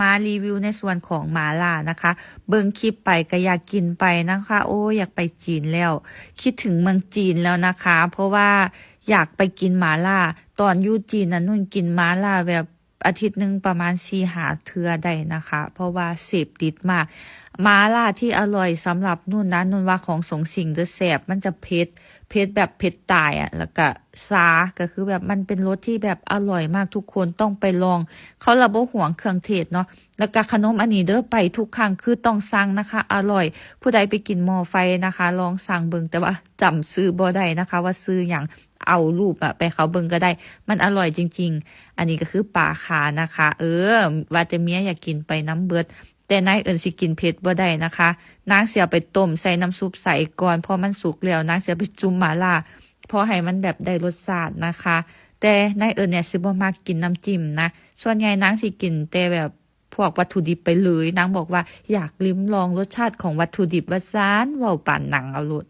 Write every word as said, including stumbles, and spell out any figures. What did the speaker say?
มารีวิวในส่วนของหม่าล่านะคะ เบิ่งคลิปไปก็อยากกินไปนะคะ โอ้ อยากไปจีนแล้ว คิดถึงเมืองจีนแล้วนะคะ เพราะว่าอยากไปกินหม่าล่า ตอนอยู่จีนนะนุ่นกินหม่าล่าแบบอาทิตย์หนึ่งประมาณสี่ห้าเทื่อได้นะคะ เพราะว่าเสพติดมาก หม่าล่าที่อร่อยสำหรับนุ่นนะ นุ่นว่าของสงสิงเด้อแซ่บ มันจะเผ็ด เผ็ดแบบเผ็ดตายอะ แล้วก็ซา ก็คือแบบมันเป็นรสที่แบบอร่อยมาก ทุกคนต้องไปลอง เขาละบ่หวงเครื่องเทศเนาะ แล้วก็ขนมอันนี้เด้อ ไปทุกครั้งคือต้องสั่งนะคะ อร่อย ผู้ใดไปกินหม้อไฟนะคะ ลองสั่งเบิ่ง แต่ว่าจำชื่อบ่ได้นะคะ ว่าชื่อหยัง เอารูปอะไปเขาเบิ่งก็ได้ มันอร่อยจริงๆ อันนี้ก็คือปลาคานะคะ เออ ว่าแต่เมียอยากกินไปนำเบิด แต่นายเอิญสิกินเผ็ดบ่ได้นะคะ นางสิเอาไปต้มใส่น้ำซุปใสก่อน พอมันสุกแล้วนางสิเอาไปจุ่มหม่าล่า พอให้มันแบบได้รสชาตินะคะ แต่นายเอิญเนี่ยสิบ่มักกินน้ำจิ้มนะ ส่วนใหญ่นางสิกินแต่แบบพวกวัตถุดิบไปเลย นางบอกว่าอยากลิ้มลองรสชาติของวัตถุดิบว่าซาน เว้าปานหนังเอาโลด